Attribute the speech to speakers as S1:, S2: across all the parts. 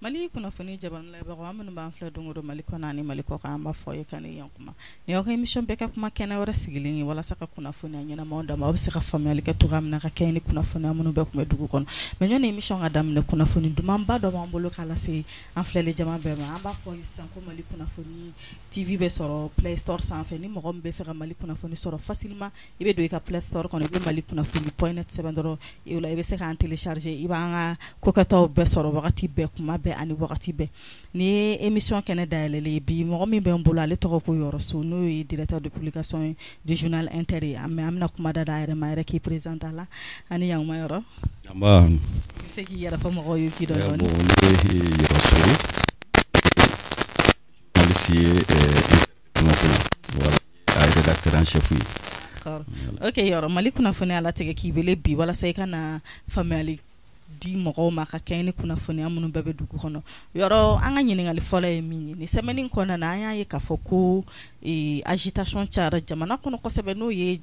S1: Mali kunnafoni jabalabagaw an minnu b'an filɛ don don Mali kɔnɔ ani Mali kɔ kan, an b'a fɔ ye kan yan kuma nin aw ka émission bɛɛ ka kuma kɛnɛ wɛrɛ sigilen ye walasa ka kunnafoniya ɲɛnamaw d'a ma, aw bɛ se ka faamuyali kɛ cogoya min na ka kɛɲɛ ni kunnafoniya minnu bɛɛ tun bɛ dugu kɔnɔ. Mais ɲɔni émission ka daminɛ, kunnafoni dumanba dɔ b'an bolo k'a lase an filɛli jama bɛɛ ma. An b'a fɔ sisan ko Mali kunnafoni TV bɛ sɔrɔ Play Store sanfɛ. Ni mɔgɔ min bɛ fɛ ka Mali kunnafoni sɔrɔ facilement, i bɛ don i ka Play Store kɔnɔ, i bɛ Mali kunnafoni.net sɛbɛn dɔrɔn, o la i bɛ se k'an télécharger, i b'an ka kokɛtaw bɛɛ sɔrɔ wagati bɛɛ, kuma bɛɛ ani wagati bɛɛ. Ni ye émission kɛnɛ dayɛlɛlen ye bi, mɔgɔ min bɛ n bolo, ale tɔgɔ ko Yɔrɔ So, n'o ye directeur de publication du journal Inter ye. An bɛna kuma da a yɛrɛ ma, a yɛrɛ k'i présenter a la. Ani ɲankuma Yɔrɔ.
S2: Nba.
S1: I bɛ se k'i yɛrɛ fɔ mɔgɔw ye k'i dɔn dɔɔni.
S2: Bon, ne ye Yɔrɔ So ye, journaliste ye Bamako, voilà, a rédacteur en chef ye.
S1: D'accord. Ok Yɔrɔ, Mali kunnafoniya latigɛ k'i wele bi walasa i ka na faamuyali di mɔgɔw ma ka kɛɲɛ ni kunnafoniya minnu bɛɛ bɛ dugu kɔnɔ. Yɔrɔ, an ka ɲininkali fɔlɔ ye min ye, nin semaine kɔnɔna na, an y'a ye k'a fɔ ko agitation cayara jamana kɔnɔ kosɛbɛ, n'o ye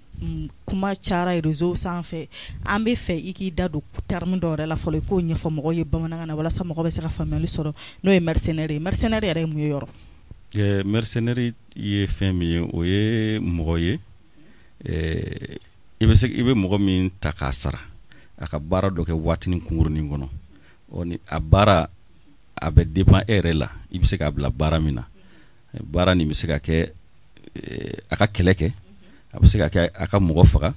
S1: kuma cayara réseau sanfɛ. An bɛ fɛ i k'i da don terme dɔ yɛrɛ la fɔlɔ, i k'o ɲɛfɔ mɔgɔw ye bamanankan na walasa mɔgɔw bɛ se ka faamuyali sɔrɔ, n'o ye mercenaire ye. Mercenaire yɛrɛ ye mun ye, Yɔrɔ?
S2: Mercenaire ye fɛn min ye, o ye mɔgɔ ye, i bɛ se i bɛ mɔgɔ min ta k'a sara a ka baara dɔ kɛ waatinin kunkurunin kɔnɔ. Ɔ ni a baara a bɛ dépend e yɛrɛ la, i bɛ se k'a bila baara min na. Baara nin bɛ se ka kɛ a ka kɛlɛ kɛ, a bɛ se ka kɛ a ka mɔgɔ faga,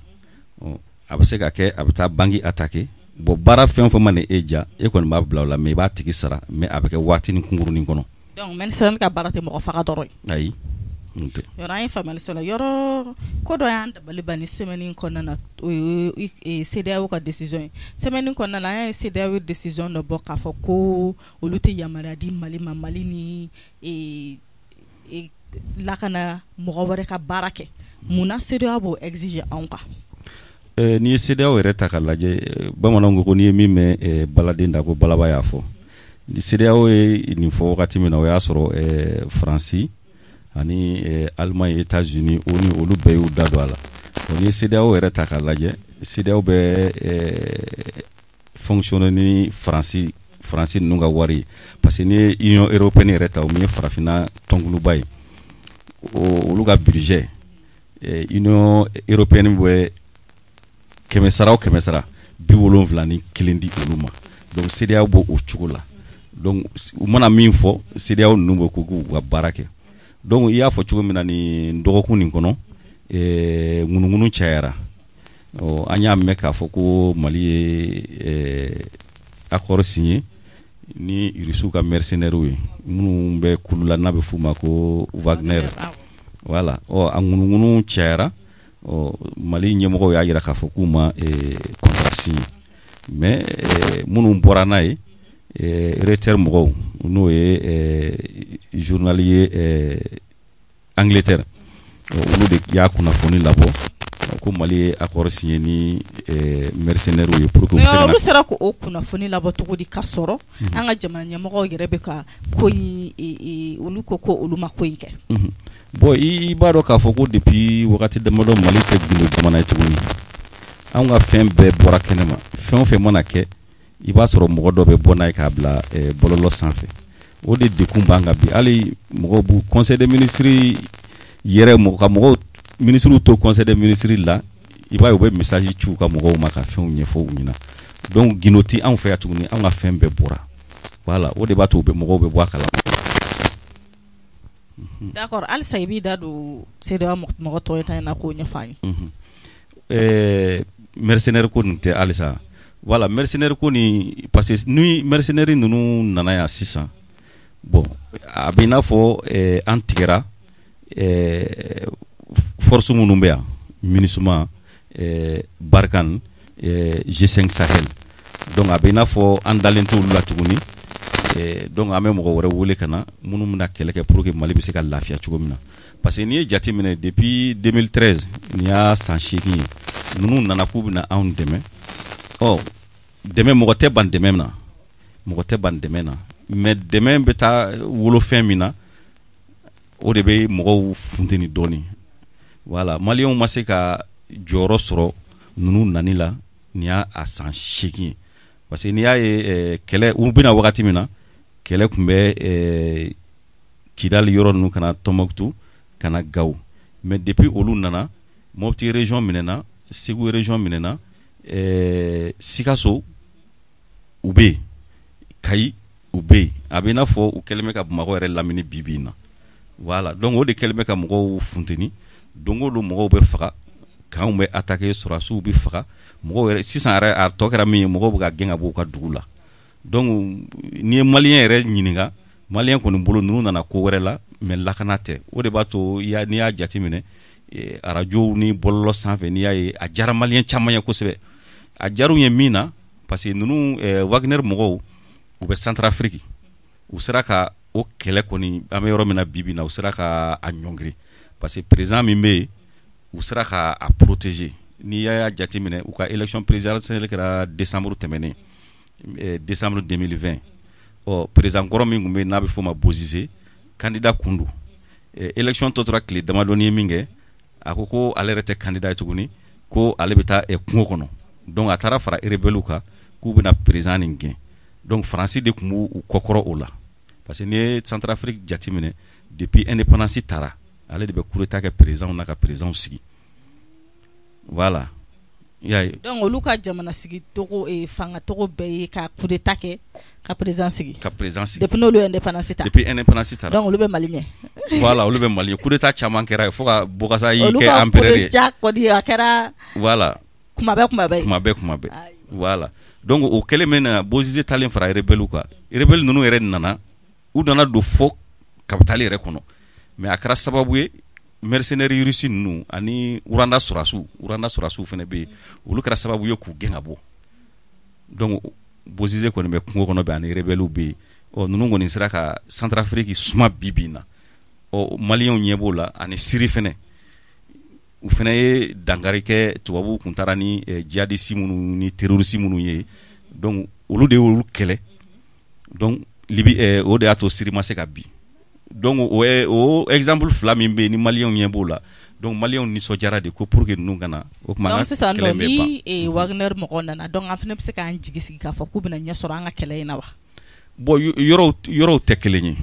S2: a bɛ se ka kɛ a bɛ taa banque attaquer. Bon, baara fɛn o fɛn mana e ja, e kɔni b'a bila o la, mais i b'a tigi sara, mais a bɛ kɛ waatinin kunkurunin kɔnɔ.
S1: Donc mercenaire ka baara tɛ mɔgɔ faga dɔrɔn ye?
S2: Ayi, n tɛ.
S1: Yɔrɔ, an ye faamuyali sɔrɔ. Yɔrɔ, ko dɔ y'an dabali ban ni semaine kɔnɔna na, o ye CEDEAO ka décision ye. Semaine kɔnɔna na, an y'a ye CEDEAO ye décision dɔ bɔ k'a fɔ ko olu tɛ yamaruya di Mali ma, Mali ni lakana mɔgɔ wɛrɛ ka baara kɛ. Munna CEDEAO b'o exiger anw kan?
S2: N'i ye CEDEAO yɛrɛ ta k'a lajɛ, bamananw ko n'i ye min mɛn baladen da, ko balaba y'a fɔ. Ni CEDEAO ye nin fɔ wagati min na, o y'a sɔrɔ Faransi ani Allemagne, États-Unis, o ni olu bɛɛ y'u da don a la. N'i ye CEDEAO yɛrɛ ta k'a lajɛ, CEDEAO bɛ fonctionner ni Faransi ninnu ka wari ye, parce que n'i ye Union européenne yɛrɛ ta, o min ye farafinna tɔnkuluba ye, olu ka budget, Union européenne bɛ 100 sara o 100 sara, 71 di olu ma. Donc CEDEAO b'o o cogo la. Donc u mana min fɔ, CEDEAO ninnu bɛ ko k'u ka baara kɛ. Donc i y'a fɔ cogo min na, nin dɔgɔkun nin kɔnɔ, ŋunuŋunu cayara. Ɔ, an y'a mɛn k'a fɔ ko Mali ye accord signé ni Rusiw ka mercenaires ye minnu bɛ kulu la n'a bɛ f'u ma ko Wagner. Voilà. Ɔ, a ŋunuŋunu cayara. Ɔ, Mali ɲɛmɔgɔw y'a jira k'a fɔ k'u ma contrat signé, mais minnu bɔra n'a ye, Reuters mɔgɔw, n'o ye journal ye Angleterre, olu de y'a kunnafoni labɔ ko Mali ye accord signé ni mercenaires ye pour que u bɛ se ka
S1: olu sera k'o kunnafoni labɔ cogo di, ka sɔrɔ an ka jamana ɲɛmɔgɔw yɛrɛ bɛ ka ko in, olu ko ko olu ma ko in kɛ?
S2: Bon, i b'a dɔn k'a fɔ ko depuis wagati damadɔ, Mali tɛ gundo jamana ye tuguni. Anw ka fɛn bɛɛ bɔra kɛnɛ ma. Fɛn o fɛn mana kɛ, i b'a sɔrɔ mɔgɔ dɔ bɛ bɔ n'a ye k'a bila bɔlɔlɔ sanfɛ. O de dekun b'an kan bi. Hali mɔgɔw b'u conseil des ministres yɛrɛ, mɔgɔ ka mɔgɔw ministres to conseil des ministres la, i b'a ye u bɛ message ci u ka mɔgɔw ma ka fɛnw ɲɛfɔ u ɲɛna. Donc gundo ti anw fɛ yan tuguni, anw ka fɛn bɛɛ bɔra. Voilà, o de b'a to u bɛ mɔgɔw bɛ bɔ a kalama.
S1: D'accord, halisa i b'i da don CEDEAO mɔgɔ tɔw ta in na k'o ɲɛfɔ an
S2: ye. Mercenaire ko nin tɛ halisa? Voilà, mercenaire ko nin, parce que ni mercenaire ninnu nana yan sisan, bon, a bɛ i n'a fɔ an tigɛra force minnu bɛ yan, MINUSMA, Barkhane, G5 Sahel. Donc a bɛ i n'a fɔ an dalen t'olu la tuguni. Donc an bɛ mɔgɔ wɛrɛ wele ka na minnu bɛna kɛlɛ kɛ pour que Mali bɛ se ka lafiya cogo min na, parce que n'i ye jate minɛ, depuis 2013, nin y'a san 8 ye, ninnu nana k'u bɛna anw dɛmɛ. Ɔ, dɛmɛ, mɔgɔ tɛ ban dɛmɛ na, mɔgɔ tɛ ban dɛmɛ na, mais dɛmɛ bɛ taa wolo fɛn min na, o de bɛ mɔgɔw funteni dɔɔni. Voilà, maliyɛnw ma se ka jɔyɔrɔ sɔrɔ ninnu nani la. Nin y'a a san 8 ye, parce que n'i y'a ye kɛlɛ u bɛna wagati min na Kɛlɛ tun bɛ Kidali yɔrɔ ninnu ka na Tɔnbɔkutu, ka na Gawo. Mais depuis olu nana, Mopti région minɛna, Segu région minɛna, Sikaso u bɛ yen, Kayi u bɛ yen. A bɛ i n'a fɔ u kɛlen bɛ ka Bamakɔ yɛrɛ lamini bi bi in na. Voilà, donc o de kɛlen bɛ ka mɔgɔw funteni. Don o don mɔgɔw bɛ faga, campw bɛ attaquer, sɔrɔdasiw bɛ faga mɔgɔw yɛrɛ. Sisan yɛrɛ, a tɔ kɛra min ye, mɔgɔw bɛ ka gɛn ka bɔ u ka dugu la. Donc n'i ye malien yɛrɛ ɲininka, malien kɔni bolo, ninnu nana ko wɛrɛ la, mais lakana tɛ. O de b'a to n'i y'a jateminɛ arajow ni bɔlɔlɔ sanfɛ, n'i y'a ye, a diyara malien caman ye kosɛbɛ. A diyara u ye min na, parce que ninnu Wagner mɔgɔw, u bɛ Centrafrique, u sera ka o kɛlɛ kɔni, an bɛ yɔrɔ min na bi bi in na, u sera ka a ɲɔngiri, parce que président min bɛ yen, u sera ka a protéger. N'i y'a jateminɛ, u ka élection présidentielle kɛra décembre tɛmɛnen, décembre 2020. Ɔ, président kɔrɔ min tun bɛ yen, n'a bɛ f'o ma Bozizé, candidat kun don. Élection tɔ tora tile damadɔni ye min kɛ, a ko ko ale yɛrɛ tɛ candidat ye tuguni, ko ale bɛ taa kungo kɔnɔ. Donc a taara fara rebelle kan k'u bɛna président nin gɛn. Donc Faransi de tun b'u kɔkɔrɔ o la, parce que n'i ye Centrafrique jateminɛ, depuis indépendance taara, ale de bɛ coup d'état kɛ président na, ka président sigi. Voilà, i y'a ye.
S1: Donc olu ka jamana sigi togo, fanga togo bɛɛ ye ka coup d'état kɛ ka président sigi.
S2: Ka président sigi.
S1: Depuis n'olu ye indépendance ta.
S2: Depuis indépendance taara.
S1: Donc olu bɛ Mali ɲɛ.
S2: Voilà, olu bɛ Mali ɲɛ. Coup d'état caman kɛra yen fo ka Bokassa y'i kɛ empereur ye.
S1: Olu ka coup d'état kɔni, a kɛra.
S2: Voilà.
S1: Kuma bɛɛ, kuma bɛɛ.
S2: Kuma bɛɛ, kuma bɛɛ. Voilà, donc o kɛlen min na, Bozizé talen fara rebelle kan, rebelle ninnu yɛrɛ nana, u nana don fo capitale yɛrɛ kɔnɔ. Mais a kɛra sababu ye, mercenaires russes ninnu ani Rwanda sɔrɔdasiw, Rwanda sɔrɔdasiw fana bɛ yen, olu kɛra sababu ye k'u gɛn ka bɔ. Donc Bozizé kɔni bɛ kungo kɔnɔ bɛ, ani rebelle bɛ yen. Ɔ, ninnu kɔni sera ka Centrafrique suma bi bi in na. Ɔ, maliyɛnw ɲɛ b'o la. Ani Syrie fɛnɛ, u fɛnɛ ye dankari kɛ. Tubabuw kun taara ni djihadiste minnu ni terroriste minnu ye, donc olu de y'olu kɛlɛ. Donc Libye, o de y'a to Syrie ma se ka bin. Donc o exemple fila min bɛ yen ni maliyɛnw ɲɛ b'o la, donc maliyɛnw nisɔndiyara de ko pour que ninnu ka na o tuma.
S1: Donc sisan nɔ, ni Wagner mɔgɔw nana, donc an fana bɛ se k'an jigi sigi k'a fɔ k'u bɛna ɲɛ sɔrɔ an ka kɛlɛ in na wa?
S2: Bon, yɔrɔw tɛ kelen ye,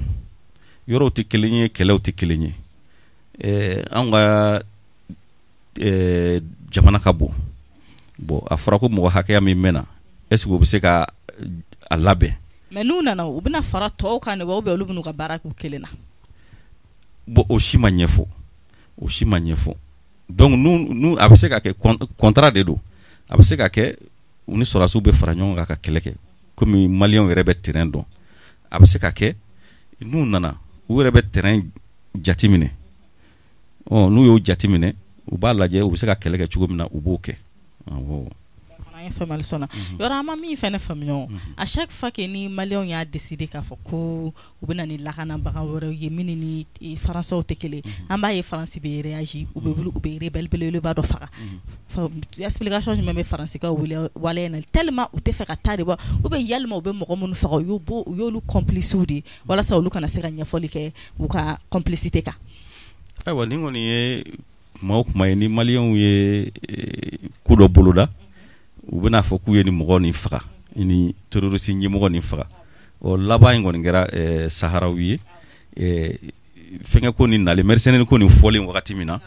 S2: yɔrɔw tɛ kelen ye, kɛlɛw tɛ kelen ye. Anw ka jamana ka bon. Bon, a fɔra ko mɔgɔ hakɛya min mɛnna, est ce que u bɛ se ka a labɛn?
S1: Mais n'u nana, u bɛna fara tɔw kan de wa, ou bien olu bɛn'u ka baara k'u kelen na?
S2: Bon, o si ma ɲɛfɔ, o si ma ɲɛfɔ. Donc nu a bɛ se ka kɛ contrat de don, a bɛ se ka kɛ u ni sɔrɔdasiw bɛ fara ɲɔgɔn kan ka kɛlɛ kɛ, komi maliyɛnw yɛrɛ bɛ terrain dɔn. A bɛ se ka kɛ n'u nana, u yɛrɛ bɛ terrain jateminɛ. Ɔ, n'u y'o jateminɛ, u b'a lajɛ u bɛ se ka kɛlɛ kɛ cogo min na, u b'o kɛ, awɔ.
S1: An ye faamuyali sɔrɔ yɔrɔ. An ma min fana faamuya, à chaque fois que ni maliyɛnw y'a décider k'a fɔ ko u bɛ na ni lakanabaga wɛrɛw ye minnu ni faransɛw tɛ kelen, an b'a ye Faransi bɛ réagir, u bɛ wuli, u bɛ rebelle belebeleba dɔ faga. Explication jumɛn bɛ Faransi ka waleya in na? Tellement u tɛ fɛ ka taa de wa, ou bien yalima u bɛ mɔgɔ minnu faga, u y'u u y'olu complices de ye walasa olu kana se ka ɲɛfɔli kɛ u ka complicité kan?
S2: Ayiwa, nin kɔni ye kuma o kuma ye, ni maliyɛnw ye ko dɔ boloda, u bɛna fɔ k'u ye ni mɔgɔ nin faga, ni terroriste ɲɛmɔgɔ nin faga. Ɔ, laban in kɔni kɛra saharawi ye. Fɛnkɛ ko nin nalen, mercenaire ko nin fɔlen wagati min na,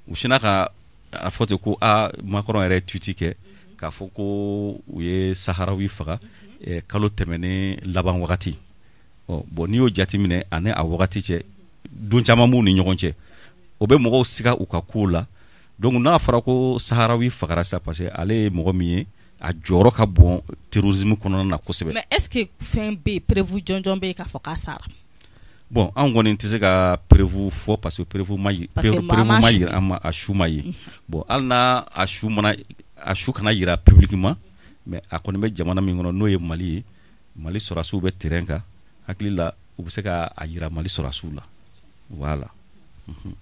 S2: u sinna ka a fɔ ten ko aa, Macron yɛrɛ ye tweet kɛ k'a fɔ ko u ye saharawi faga kalo tɛmɛnen laban wagati. Ɔ bon, n'i y'o jateminɛ ani a wagati cɛ, don caman b'u ni ɲɔgɔn cɛ, o bɛ mɔgɔw siga u ka kow la. Donc n'a fɔra ko saharawi fagara sa, parce que ale ye mɔgɔ min ye, a jɔyɔrɔ ka bon terrorisme kɔnɔna na kosɛbɛ.
S1: Mais est ce que fɛn bɛ yen, preuve jɔnjɔn bɛ yen k'a fɔ k'a sara?
S2: Bon, anw kɔni tɛ se ka preuve fɔ, parce que preuve ma preuve ma yira an ma, a su ma ye. Bon, hali n'a a su mana, a su kana yira publiquement, mais a kɔni bɛ jamana min kɔnɔ, n'o ye Mali ye, Mali sɔrɔdasiw bɛ terrain kan, hakili la u bɛ se ka a yira Mali sɔrɔdasiw la. Voilà.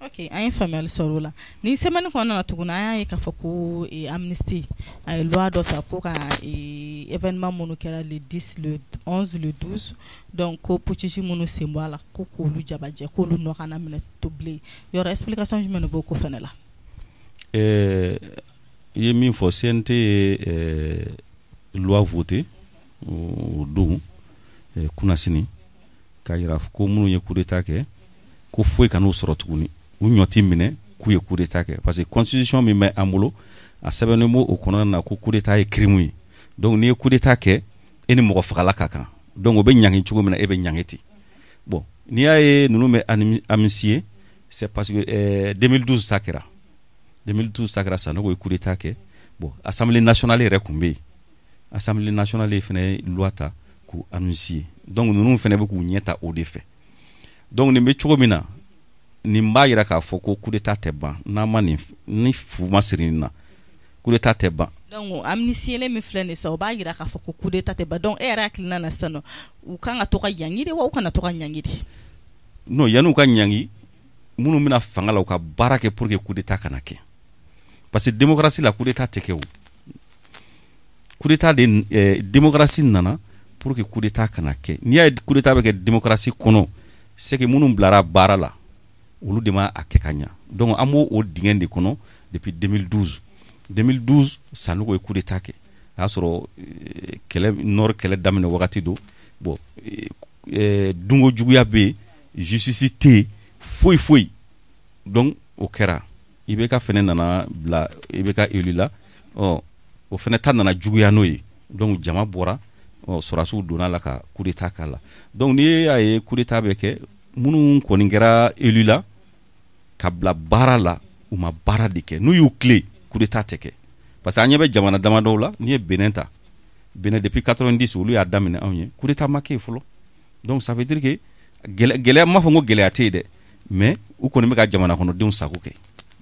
S1: Ok, an ye faamuyali sɔrɔ o la. Ni semaine kɔnɔna na tuguni, an y'a ye k'a fɔ ko Amnesty a ye loi dɔ ta ko ka événement minnu kɛra le 10, le 11, le 12, donc ko putschistes minnu sen bɔ a la, ko k'olu jabajɛ, k'olu nɔ kana minɛ to bilen. Yɔrɔ explication jumɛn de b'o ko fana la?
S2: I ye min fɔ, CNT ye loi voté o don kunasini. k'a jira ko minnu ye coup d'état kɛ, ko foyi kan'u sɔrɔ tuguni, u ɲɔ tɛ minɛ k'u ye coup d'état kɛ, parce que constitution min bɛ an bolo, a sɛbɛnnen b'o o kɔnɔna na ko coup d'état ye crime ye. Donc n'i ye coup d'état kɛ, e ni mɔgɔ fagala ka kan. Donc o bɛ ɲangi cogo min na, e bɛ ɲangi ten. Bon, n'i y'a ye ninnu bɛ amnistier, c'est parce que 2012 ta kɛra, 2012 ta kɛra, Sanogo ye coup d'état kɛ. Bon, Assemblée nationale yɛrɛ tun bɛ yen, Assemblée nationale fana ye loi ta k'u amnistier. Donc ninnu fana bɛ k'u ɲɛ ta o de fɛ. Donc nin bɛ cogo min na, nin b'a jira k'a fɔ ko coup d'état tɛ ban n'an ma nin, ni fu ma siri nin na, coup d'état tɛ ban.
S1: Donc amnistie min filɛ nin sisan, o b'a jira k'a fɔ ko coup d'état tɛ ban. Donc e yɛrɛ hakilina na sisan nɔ, u kan ka to ka ɲangi de wa, u kana to ka ɲangi de?
S2: Non, yan'u ka ɲangi, minnu bɛna fanga la, u ka baara kɛ pour que coup d'état kana kɛ, parce que démocratie la, coup d'état tɛ kɛ. O coup d'état de démocratie nana pour que coup d'état kana kɛ. N'i y'a ye coup d'état bɛ kɛ démocratie kɔnɔ, c'est que minnu bilara baara la, olu de ma a kɛ ka ɲa. Donc an b'o o dingɛ de kɔnɔ depuis 2012. 2012, Sanogo ye coup d'état kɛ, a y'a sɔrɔ kɛlɛ, nord kɛlɛ daminɛ wagati don. Bon, dunko juguya bɛ yen, justice tɛ yen, foyi foyi. Donc o kɛra, IBK fɛnɛ nana bila, IBK élu la. Ɔ, o fɛnɛ ta nana juguya n'o ye. Donc jama bɔra, ɔ, sɔrɔdasiw donna la ka coup d'état k'a la. Donc n'i y'a ye coup d'état bɛ kɛ, minnu kɔni kɛra élu la ka bila baara la, u ma baara de kɛ. N'u y'u tilen, coup d'état tɛ kɛ, parce que an ɲɛ bɛ jamana damadɔw la. N'i ye Benin ta, Benin depuis 90, olu y'a daminɛ anw ye, coup d'état ma kɛ yen fɔlɔ. Donc ça veut dire que gɛlɛya, n m'a fɔ ko gɛlɛya tɛ yen dɛ, mais u kɔni bɛ ka jamana kɔnɔdenw sago kɛ,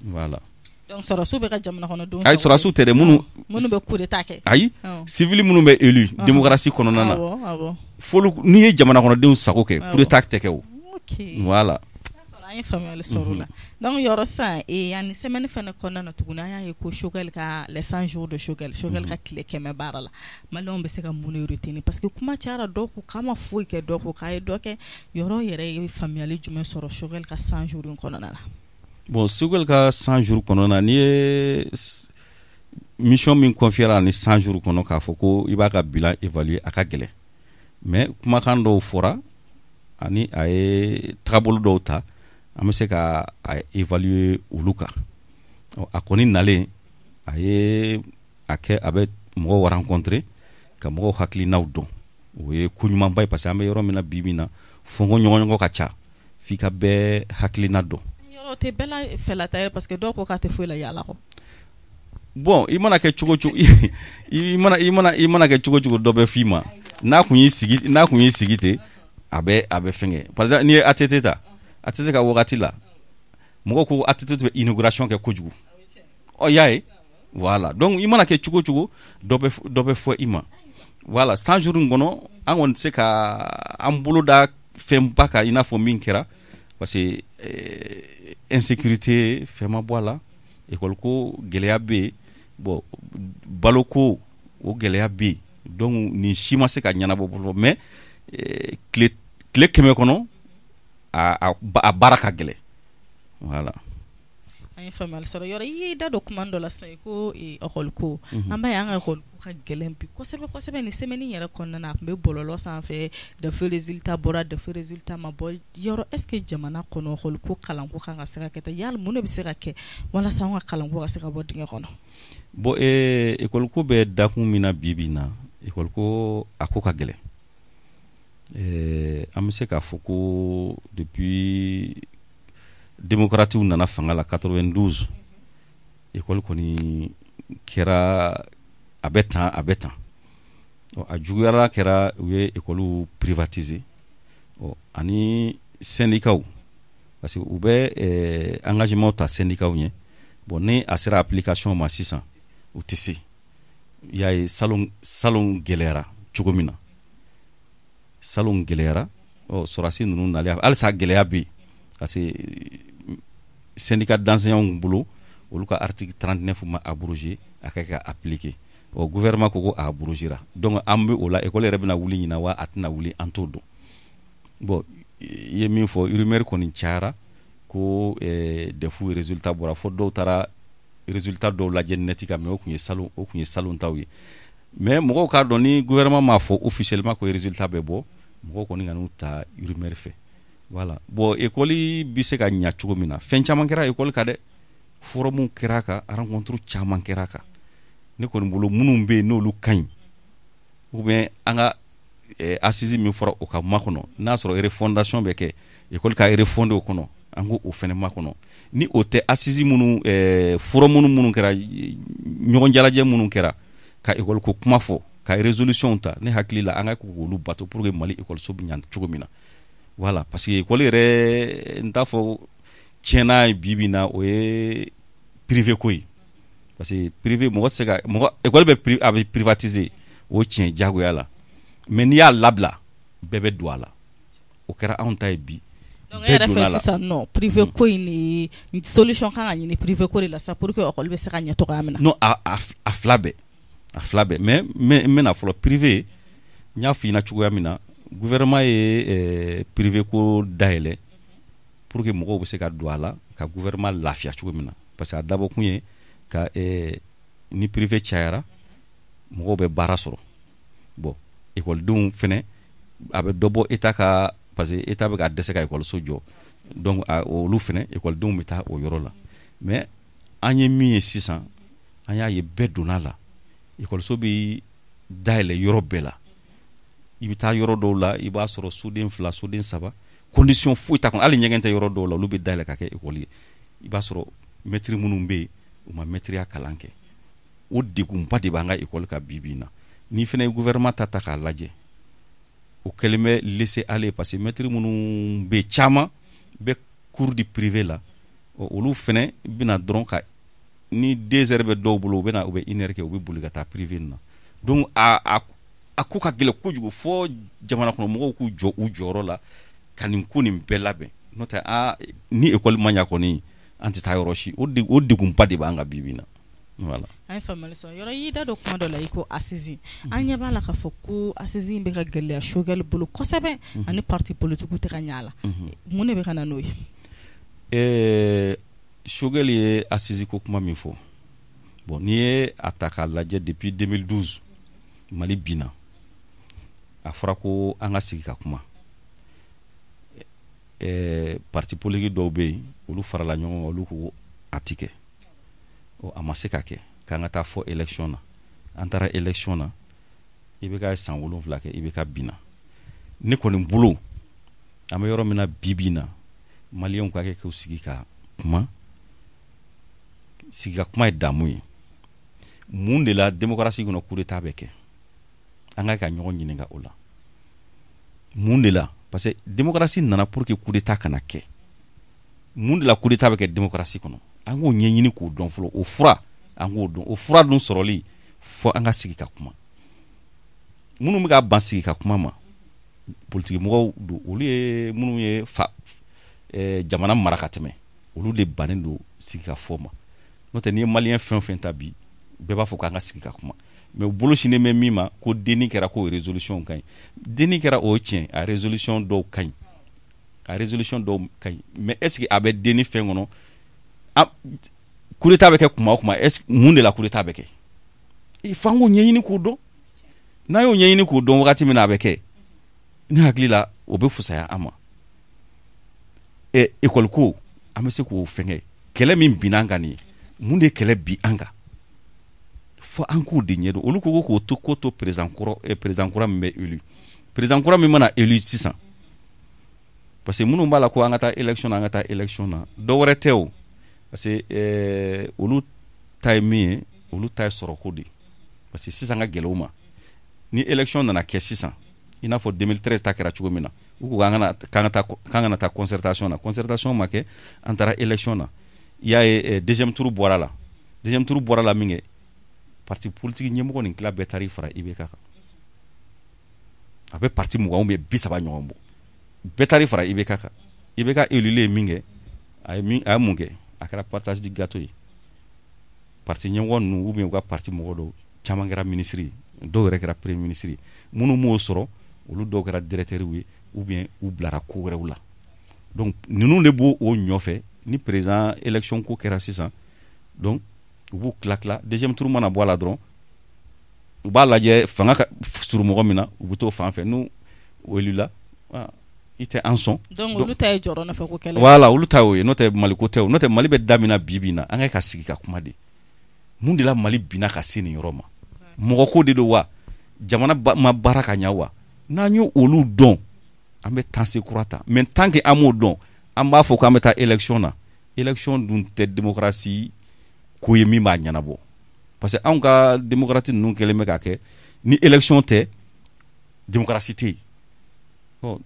S2: voilà.
S1: Donc sɔrɔdasiw bɛ ka jamana kɔnɔdenw
S2: Ayi, sɔrɔdasiw tɛ dɛ, minnu
S1: minnu bɛ coup d'état kɛ.
S2: Ayi, civil minnu bɛ élu démocratie kɔnɔna na,
S1: awɔ awɔ
S2: f'olu, n'i ye jamana kɔnɔdenw sago kɛ, coup d'état tɛ kɛ o. Voilà.
S1: An ye faamuyali sɔrɔ o la. Donc yɔrɔ sisan, ani semaine fɛnɛ kɔnɔna na tuguni, an y'a ye ko Choguel ka, les 100 jours de Choguel, Choguel ka tile 100 baara la, maliyɛnw bɛ se ka mun de retenir? Parce que kuma cayara, dɔw ko k'a ma foyi kɛ, dɔw ko k'a ye dɔ kɛ. Yɔrɔ yɛrɛ ye faamuyali jumɛn sɔrɔ Choguel ka 100 jours in kɔnɔna na?
S2: Bon, Choguel ka 100 jours kɔnɔna na, n'i ye mission min confier ani 100 jours kɔnɔ, k'a fɔ ko i b'a ka bilan évaluer, a ka gɛlɛn. Mais kumakan dɔw fɔra ani a ye tagabolo dɔw ta, an bɛ se ka a évaluer olu kan. A kɔni nalen, a ye a kɛ a bɛ mɔgɔw rencontrer ka mɔgɔw hakilinaw dɔn. O ye ko ɲumanba ye, parce que an bɛ yɔrɔ min na bi bi in na, fɔnkɔ ɲɔgɔnɲɔgɔn ka ca, f'i ka bɛɛ hakilina dɔn.
S1: Yɔrɔ tɛ bɛɛ la fɛla ta ye, parce que dɔw ko k'a tɛ foyi la yaala kɔ.
S2: Bon, i mana kɛ cogo cogo, i mana kɛ cogo cogo, dɔ bɛ f'i ma. N'a kun y'i sigi ten, a bɛ fɛnkɛ. Par exemple, n'i ye ATT ta, ATT ka wagati la, mɔgɔw ko ATT tun bɛ inauguration kɛ kojugu. Ɔ, y'a ye, voilà. Donc i mana kɛ cogo cogo, dɔ bɛ fɔ i ma. Voilà, 100 jours in kɔnɔ, an kɔni tɛ se ka an bolo da fɛnba kan i n'a fɔ min kɛra, parce que insécurité fɛn ma bɔ a la, école ko gɛlɛya bɛ yen, bon, baloko o gɛlɛya bɛ yen. Donc nin si ma se ka ɲɛnabɔ fɔlɔ. Mais tile 100 kɔnɔ, a baara ka gɛlɛn, voilà.
S1: An ye faamuyali sɔrɔ. Yɔrɔ, i y'i da don kuma dɔ la sisan ko école ko. An b'a ye an ka école ko ka gɛlɛn bi kosɛbɛ kosɛbɛ. Nin semaine yɛrɛ kɔnɔna na, a tun bɛ bɔlɔlɔ sanfɛ, DEF résultat bɔra, DEF résultat ma bɔ. Yɔrɔ, est ce que jamana kɔnɔ école ko, kalanko kan ka se ka kɛ tan? Yali mun de bɛ se ka kɛ walasa an ka kalanko ka se ka bɔ dingɛ kɔnɔ?
S2: Bon, école ko bɛ dakun min na bi bi in na, école ko, a ko ka gɛlɛn. An bɛ se k'a fɔ ko depuis démocrates nana fanga la 92, école kɔni kɛra a bɛ tan, a bɛ tan. A juguyara kɛra u ye école privatiser. Ɔ, ani syndicats, parce que u bɛ engagement ta syndicats ɲɛ. Bon, ni a sera application ma sisan, u tɛ se. I y'a ye salon salon gɛlɛyara cogo min na, salon gɛlɛyara. Ɔ, sɔrɔdasi ninnu nalen, halisa gɛlɛya bɛ yen, parce que syndicat d'enseignants bolo, olu ka article 39 ma abrogé, a ka kɛ ka appliquer. Ɔ, gouvernement ko ko a abrogera. Donc an bɛ o la, école yɛrɛ bɛna wuli ɲinan wa, a tɛna wuli, an t'o dɔn. Bon, i ye min fɔ, rumeur kɔni cayara ko DEF résultat bɔra, fo dɔw taara résultat dɔw lajɛ net kan, mais o tun ye salon taw ye. Mais mɔgɔw k'a dɔn, ni gouvernement m'a fɔ officiellement ko résultat bɛ bɔ. Mɔgɔw kɔni ka n'u ta rumeur fɛ. Voilà. Bon, école bɛ se ka ɲa cogo min na, fɛn caman kɛra école kan dɛ. Forum kɛra a kan, rencontre caman kɛra a kan. Ne kɔni bolo, minnu bɛ yen n'olu ka ɲi, ou bien an ka assise min fɔra, o ka makɔnɔ. N'a sɔrɔ refondation bɛ kɛ, école ka refonder o kɔnɔ, an ko o fɛnɛ makɔnɔ. Ni o tɛ, assise minnu, forum minnu kɛra, ɲɔgɔn jalajɛ minnu kɛra ka école ko kuma fɔ, ka résolution ta, ne hakili la, an ka k'olu bato pour que Mali école so bɛ ɲa cogo min na. Voilà, parce que école yɛrɛ, n t'a fɔ tiɲɛna bi bi in na, o ye privé ko ye, parce que privé, mɔgɔ tɛ se ka mɔgɔ école bɛ, a bɛ privatiser, o tiɲɛ diyagoya la. Mais n'i y'a labila, bɛɛ bɛ don a la. O kɛra anw ta ye bi.
S1: Donc e yɛrɛ fɛ sisan nɔ, privé ko in ni solution kan ka ɲini privé ko de la sa pour que école bɛ se ka ɲɛ cogoya min na?
S2: Non, a fila bɛɛ, a fila bɛɛ. Mais n bɛna fɔlɔ privé. N y'a f'i ɲɛna cogoya min na, gouvernement ye privé ko dayɛlɛ pour que mɔgɔw bɛ se ka don a la ka gouvernement lafiya cogo min na, parce que a dabɔkun ye ka ni privé cayara, mɔgɔw bɛ baara sɔrɔ. Bon, ekɔlidenw fɛnɛ, a bɛ dɔ bɔ état ka, parce que état bɛ ka dɛsɛ ka ekɔliso jɔ. Donc olu fɛnɛ, ekɔlidenw bɛ taa o yɔrɔ la. Mais an ye min ye sisan, an y'a ye bɛɛ donna la. Ekɔliso bɛ dayɛlɛ yɔrɔ bɛɛ la. I bɛ taa yɔrɔ dɔw la, i b'a sɔrɔ soden fila, soden saba, condition foyi t'a kɔnɔ, hali ɲɛgɛn tɛ yɔrɔ dɔw la. Olu bɛ dayɛlɛ ka kɛ ekɔli ye. I b'a sɔrɔ mɛtiri minnu bɛ yen, u ma mɛtiriya kalan kɛ. O degunba de b'an ka ekɔli kan bi bi in na. N'i fana ye gouvernement ta ta k'a lajɛ, o kɛlen bɛ laisser aller, parce que mɛtiri minnu bɛ, caman bɛ cours di privé la. Olu fana bɛna dɔrɔn ka ni 2 heures bɛ dɔw bolo, u bɛ na, u bɛ une heure kɛ, u bɛ boli ka taa privé na. Donc a ko ka gɛlɛn kojugu fo jamana kɔnɔ mɔgɔw k'u jɔ u jɔyɔrɔ la ka nin ko nin bɛɛ labɛn. N'o tɛ, aa, ni école ma ɲa kɔni, an tɛ taa yɔrɔ si. O degunba de b'an kan bi bi in na. Voilà.
S1: An ye faamuyali sɔrɔ. Yɔrɔ y'i da don kuma dɔ la, i ko assise. An ɲɛ b'a la k'a fɔ ko assise in bɛ ka gɛlɛya Choguel bolo kosɛbɛ, ani parti politique tɛ ka ɲɛ a la. Mun de bɛ ka na n'o ye?
S2: Choguel ye assise ko kuma min fɔ, bon, n'i ye a ta k'a lajɛ, depuis 2012 Mali binna, a fɔra ko an ka sigi ka kuma. Parti politique dɔw bɛ yen, olu farala ɲɔgɔn kan, olu ko a ti kɛ. A ma se ka kɛ k'an ka taa fɔ élection na. An taara élection na, IBK ye san 7 kɛ, IBK binna. Ne kɔni bolo, an bɛ yɔrɔ min na bi bi in na, maliyɛnw ka kɛ k'u sigi ka kuma. Sigi ka kuma ye damu ye. Mun de la démocratie kɔnɔ, coup d'état bɛ kɛ? An ka ka ɲɔgɔn ɲininka o la, mun de la? Parce que démocratie nana pour que coup d'état kana kɛ. Mun de la coup d'état bɛ kɛ démocratie kɔnɔ? An k'o ɲɛɲini k'o dɔn fɔlɔ. O fura, an k'o dɔn. O fura dun sɔrɔli, fo an ka sigi ka kuma. Minnu bɛ ka ban sigi ka kuma ma, politiki mɔgɔw don. Olu ye minnu ye fa jamana mara ka tɛmɛ, olu de bannen don sigi ka fɔ ma. N'o tɛ, n'i ye maliyɛn fɛn o fɛn ta bi, bɛɛ b'a fɔ k'an ka sigi ka kuma. Mais u bolo sinnen bɛ min ma ko denni kɛra, k'o résolution ka ɲi. Denni kɛra, o ye tiɲɛ, a résolution dɔw ka ɲi, a résolution dɔw ka ɲi. Mais est ce que a bɛ denni fɛn kɔnɔ? Coup d'état bɛ kɛ kuma o kuma, est ce mun de la coup d'état bɛ kɛ? F'an k'o ɲɛɲini k'o dɔn. N'an y'o ɲɛɲini k'o dɔn, wagati min na a bɛ kɛ, ne hakili la, o bɛ fisaya an ma. École ko, an bɛ se k'o fɛnkɛ. Kɛlɛ min binna an kan nin ye, mun de ye kɛlɛ bi an kan? Fo an k'o de ɲɛdɔn. Olu ko k'o to ko to président kɔrɔ, président kura min bɛ élu, président kura min mana élu sisan. Parce que minnu b'a la ko an ka taa élection na, an ka taa élection na, dɔ wɛrɛ tɛ o. Parce que olu ta ye min ye, olu ta ye sɔrɔko de ye. Parce que sisan ka gɛlɛn u ma. Ni élection nana kɛ sisan, i n'a fɔ 2013 ta kɛra cogo min na, u ko k'an kana taa concertation na, concertation ma kɛ, an taara élection na. I y'a ye, deuxième tour bɔra la. Deuxième tour bɔra la min kɛ, parti politique ɲɛmɔgɔ nin tila bɛɛ taar'i fara IBK kan. A bɛ parti 20 ou bien 30 ɲɔgɔn bɔ, bɛɛ taar'i fara IBK kan. IBK élu min kɛ, a ye min, a ye mun kɛ? A kɛra partage du gâteau ye. Parti ɲɛmɔgɔ ninnu ou bien u ka parti mɔgɔ dɔw caman kɛra ministre ye, dɔw yɛrɛ kɛra premier ministre ye. Minnu m'o sɔrɔ, olu dɔw kɛra directeur ye ou bien u bilara ko wɛrɛw la. Donc ninnu de b'o o ɲɔfɛ. Ni président élection ko kɛra sisan, donc u b'u tila tila. Deuxième tour mana bɔ a la dɔrɔn, u b'a lajɛ fanga ka surun mɔgɔ min na, u bɛ t'o fan fɛ. N'u élu la, i tɛ an sɔn.
S1: Donc olu ta ye jɔrɔ nɔfɛ ko kɛlɛ.
S2: Voilà, olu ta y'o ye, n'o tɛ Mali ko tɛ o. N'o tɛ Mali bɛ da min na bi bi in na, an ka sigi ka kuma de. Mun de la Mali binna ka se nin yɔrɔ ma? Mɔgɔ ko de don wa? Jamana ma baara ka ɲɛ wa? N'an y'o olu dɔn, an bɛ temps kura ta. Mais tant que an m'o dɔn, an b'a fɔ k'an bɛ taa élection na. Élection dun tɛ démocratie ko ye min b'a ɲɛnabɔ. Parce que anw ka démocratie ninnu kɛlen bɛ k'a kɛ ni élection tɛ, démocratie tɛ yen. Ɔ,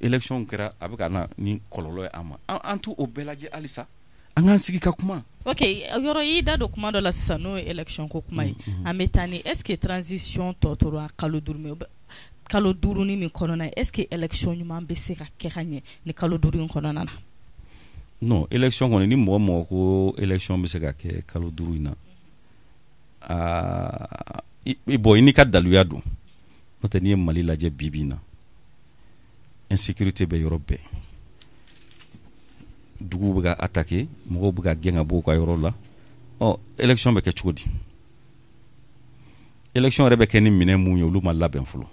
S2: élection kɛra, a bɛ ka na ni kɔlɔlɔ ye an ma. An t'o bɛɛ lajɛ halisa. An k'an sigi ka kuma.
S1: Ok, yɔrɔ y'i da don kuma dɔ la sisan, n'o ye élection ko kuma ye. An bɛ taa ni, est ce que transition tɔ tora kalo 5, kalo 5 ni min kɔnɔna, est ce que élection ɲuman bɛ se ka kɛ ka ɲɛ ni kalo 5 in kɔnɔna na?
S2: Non, élection kɔni, ni mɔgɔ mɔgɔ ko élection bɛ se ka kɛ kalo 5 in na, aa, bon, i n'i ka daluya don. N'o tɛ, n'i ye Mali lajɛ bi bi in na, insécurité bɛ yɔrɔ bɛɛ, duguw bɛ ka attaquer, mɔgɔw bɛ ka gɛn ka bɔ u ka yɔrɔ la. Ɔ, élection bɛ kɛ cogo di? Élection yɛrɛ bɛ kɛ ni minɛn mun ye, olu ma labɛn fɔlɔ.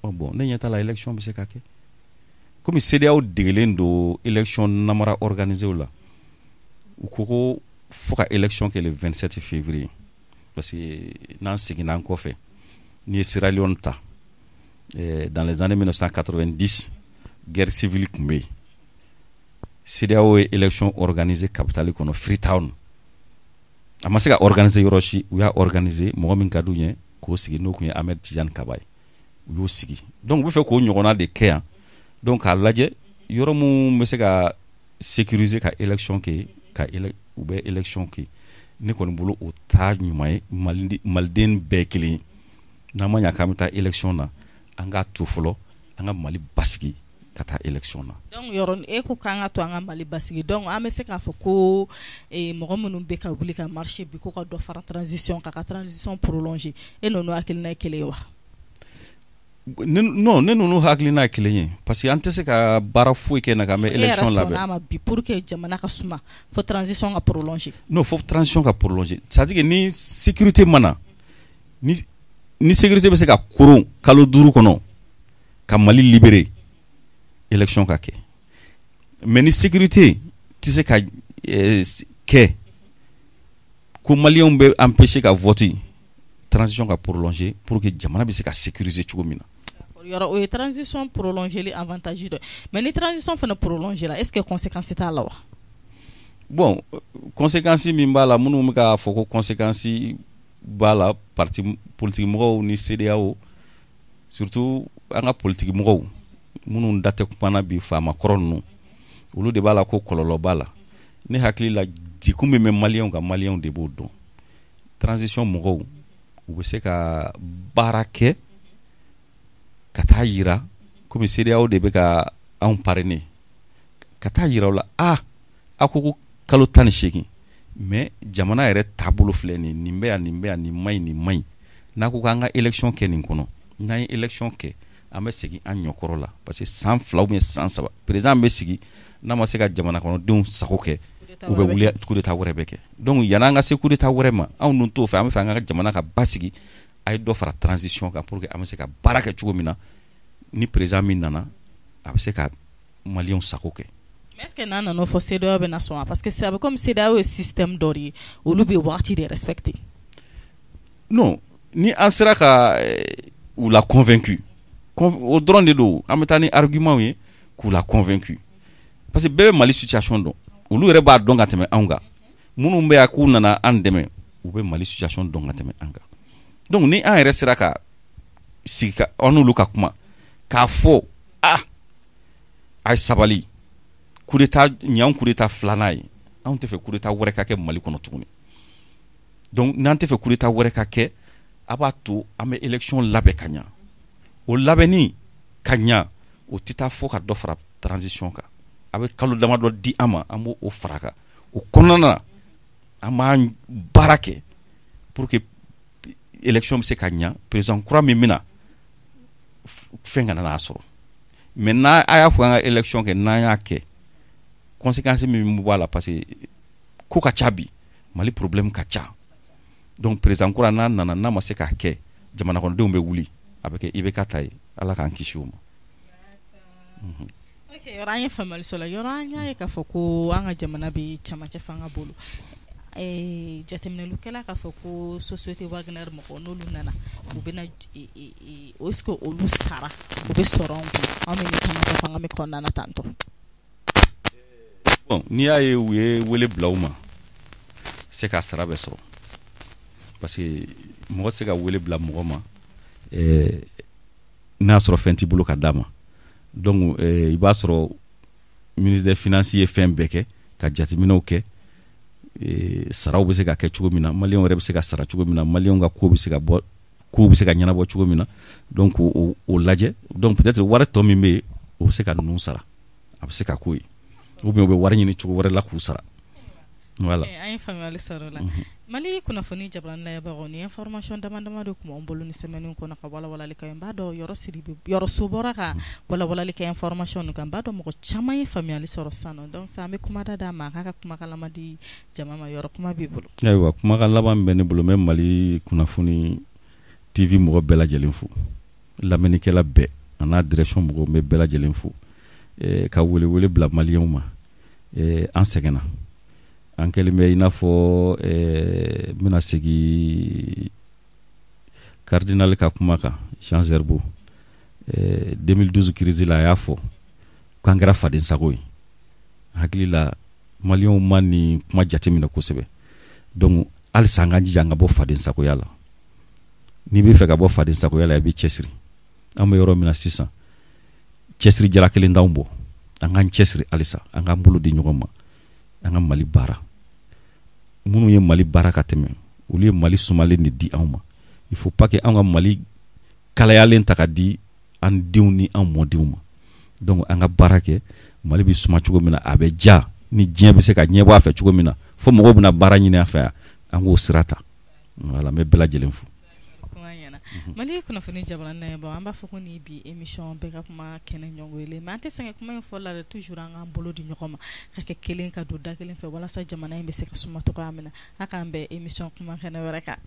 S2: Ɔ bon, ne ɲɛ t'a la élection bɛ se ka kɛ. Komi CEDEAO degelen don élection namara organisé la, u ko ko fo ka élection kɛ le 27 février. Parce que n'an seginna an kɔfɛ, n'i ye Sierra Leone ta, dans les années 1990, guerre civile tun bɛ yen. CEDEAO ye élection organisée capitale kɔnɔ, Freetown. A ma se ka organiser yɔrɔ si. U y'a organiser, mɔgɔ min ka d'u ye k'o sigi, n'o tun ye Ahmed Tijani Kaba ye, u y'o sigi. Donc u bɛ fɛ k'o ɲɔgɔnna de kɛ yan. Donc k'a lajɛ yɔrɔ mun bɛ se ka sécuriser ka élection kɛ, ka u bɛ élection kɛ. Ne kɔni bolo, o t'a ɲuman ye. Maliden bɛɛ ye kelen ye. N'an ma ɲa k'an bɛ taa élection na, an k'a to fɔlɔ, an ka Mali basigi ka taa élection na.
S1: Donc yɔrɔ e ko k'an ka to an ka Mali basigi, donc an bɛ se k'a fɔ ko mɔgɔ minnu bɛ ka wuli ka marcher bi ko ka dɔ fara transition kan, ka transition prolonger, e n'olu hakilina ye kelen ye wa?
S2: Non, ne ninnu hakilina ye kelen ye, parce que an tɛ se ka baara foyi kɛ na k'an bɛ élection labɛn.
S1: E yɛrɛ sɔnna a ma bi, pour que jamana ka suma, fo transition ka prolonger.
S2: Non, fo transition ka prolonger, c'est à dire que ni sécurité ma na, ni sécurité bɛ se ka koron kalo 5 kɔnɔ ka Mali libérer, élection ka kɛ. Mais ni sécurité tɛ se ka kɛ ko maliyɛnw bɛ empêcher ka voter, transition ka prolonger pour que jamana bɛ se ka sécuriser cogo min na.
S1: Yɔrɔ o ye transition prolonger avantage dɔ, mais ni transition fana prolonger la, est ce que conséquence t'a la wa?
S2: Bon, conséquence min b'a la, minnu bɛ k'a fɔ ko conséquence b'a la, parti politique mɔgɔw ni CEDEAO, surtout an ka politique mɔgɔw minnu da tɛ kuma na bi, faama kɔrɔ ninnu, olu de b'a la ko kɔlɔlɔ b'a la. Ne hakili la, degun min bɛ maliyɛnw kan, maliyɛnw de b'o dɔn. Transition mɔgɔw, u bɛ se ka baara kɛ ka taa yira, komi CEDEAO de bɛ ka anw parrainer, ka taa yira u la: a aw ko ko kalo 18, mais jamana yɛrɛ taabolo filɛ nin, nin bɛ yan, nin bɛ yan, nin ma ɲi, nin ma ɲi. N'a ko k'an ka élection kɛ nin kɔnɔ, n'an ye élection kɛ, an bɛ segin an ɲɔkɔrɔ la, parce que san 2 ou bien san 3, président bɛ sigi, n'a ma se ka jamana kɔnɔdenw sago kɛ, u bɛ wuli, coup d'état wɛrɛ bɛ kɛ. Donc yan'an ka se coup d'état wɛrɛ ma, anw dun t'o fɛ, an bɛ fɛ an ka jamana ka basigi. A ye dɔ fara transition kan pour que an bɛ se ka baara kɛ cogo min na, ni président min nana, a bɛ se ka maliyɛnw sago kɛ.
S1: Mais est ce que n'a nana fɔ, CEDEAO bɛ na sɔn wa? Parce que c'est comme CEDEAO ye système dɔ de ye, olu bɛ waati de respecter.
S2: Non, ni an sera ka u la convaincu, o dɔrɔn de don. An bɛ taa ni argument ye k'u la convaincu, parce que bɛɛ bɛ Mali situation dɔn, olu yɛrɛ b'a dɔn ka tɛmɛ anw kan. Minnu bɛ yan k'u nana an dɛmɛ, u bɛ Mali situation dɔn ka tɛmɛ an kan. Donc ni an yɛrɛ sera ka sigi ka an n'olu ka kuma k'a fɔ: ah, a ye sabali, coup d'état nin y'anw coup d'état filanan ye, anw tɛ fɛ coup d'état wɛrɛ ka kɛ Mali kɔnɔ tuguni. Donc n'an tɛ fɛ coup d'état wɛrɛ ka kɛ, a b'a to an bɛ élection labɛn ka ɲa. O labɛnni ka ɲa, o tɛ taa fɔ ka dɔ fara transition kan. A bɛ kalo damadɔ di an ma, an b'o fara kan. O kɔnɔna na, an b'an baara kɛ pour que élection bɛ se ka ɲa, président kura min bɛna, fɛn kana n'a sɔrɔ. Mais n'a a y'a fɔ an ka élection kɛ, n'an y'a kɛ, conséquence min bɔ a la, parce que ko ka ca bi, Mali problème ka ca. Donc président kura n'a nana, n'a ma se k'a kɛ, jamana kɔnɔdenw bɛ wuli, a bɛ kɛ IBK ta ye. Ala k'an kisi o ma.
S1: Yɔrɔ an ye faamuyali sɔrɔ yɔrɔ an y'a ye k'a fɔ ko an ka jamana bɛ camancɛ fanga bolo. Jateminɛlikɛla k'a fɔ ko société Wagner mɔgɔw n'olu nana u bɛna est ce que olu sara u bɛ sɔrɔ anw kun anw bɛ camancɛ fanga min kɔnɔna na tantɔ.
S2: Bon, n'i y'a ye u ye wele bila u ma, se ka sara bɛ sɔrɔ, parce que mɔgɔ tɛ se ka wele bila mɔgɔ ma n'a y'a sɔrɔ fɛn t'i bolo ka d'a ma. Donc i b'a sɔrɔ ministre des Finances ye fɛn bɛɛ kɛ ka jateminɛw kɛ, saraw bɛ se ka kɛ cogo min na, maliyɛnw yɛrɛ bɛ se ka sara cogo min na, maliyɛnw ka ko bɛ se ka bɔ, kow bɛ se ka ɲɛnabɔ cogo min na. Donc o lajɛ, donc peut-être wari tɔ min bɛ yen, o bɛ se ka ninnu sara, a bɛ se ka k'o ye, ou bien u bɛ wari ɲini cogo wɛrɛ la k'u sara. Voilà.
S1: An ye faamuyali sɔrɔ o la. Mali kunnafoni jabarani lajɛbagaw, ni information dama dama de tun b'an bolo ni semaine kɔnɔ ka walawalali kɛ. N b'a dɔn yɔrɔ Sidibe yɔrɔ so bɔra ka walawalali kɛ information kan. N b'a dɔn mɔgɔ caman ye faamuyali sɔrɔ sisan nɔ. Donc sisan an bɛ kumada d'a ma, a k'a ka kumakan laban di jama ma. Yɔrɔ, kuma b'i bolo.
S2: Ayiwa, kumakan laban min bɛ ne bolo, n bɛ Mali kunnafoni TV mɔgɔ bɛɛ lajɛlen fo, lamɛnnikɛla bɛɛ a n'a direction mɔgɔw, n bɛ bɛɛ lajɛlen fo, ka welewele bila maliyɛnw ma. An sɛgɛnna, an kɛlen bɛ i n'a fɔ, n bɛna segin cardinal ka kuma kan, Jean Zerbo, 2012 crise la, a y'a fɔ k'an kɛra faden sago ye. Hakili la, maliyɛnw ma nin kuma jateminɛ kosɛbɛ. Donc halisa an k'an jija an ka bɔ faden sagoya la. N'i bɛ fɛ ka bɔ faden sagoya la, i bɛ cɛsiri. An bɛ yɔrɔ min na sisan, cɛsiri jala kelen t'anw bɔ. An k'an cɛsiri halisa, an k'an bolo di ɲɔgɔn ma, an ka Mali baara. Minnu ye Mali baara ka tɛmɛ, olu ye Mali sumalen de di anw ma. Il faut pas que an ka Mali kalayalen ta ka di an denw ni an mɔdenw ma. Donc an ka baara kɛ, Mali bɛ suma cogo min na, a bɛ ja ni diɲɛ bɛ se ka ɲɛbɔ a fɛ cogo min na, fo mɔgɔw bɛna baara ɲini a fɛ yan, an k'o sira ta. Voilà, n bɛ bɛɛ lajɛlen fo.
S1: Mali kunnafoni jabarani lajɛbagaw, an b'a fɔ ko nin bi émission bɛɛ ka kuma kɛnɛ ɲɔgɔn mais an tɛ sɛgɛn kuma in fɔ la dɛ. Toujours an k'an bolo di ɲɔgɔn ma ka kɛ kelen, ka don da kelen fɛ, walasa jamana in bɛ se ka suma cogoya min na. A k'an bɛn émission kuma kɛnɛ wɛrɛ kan.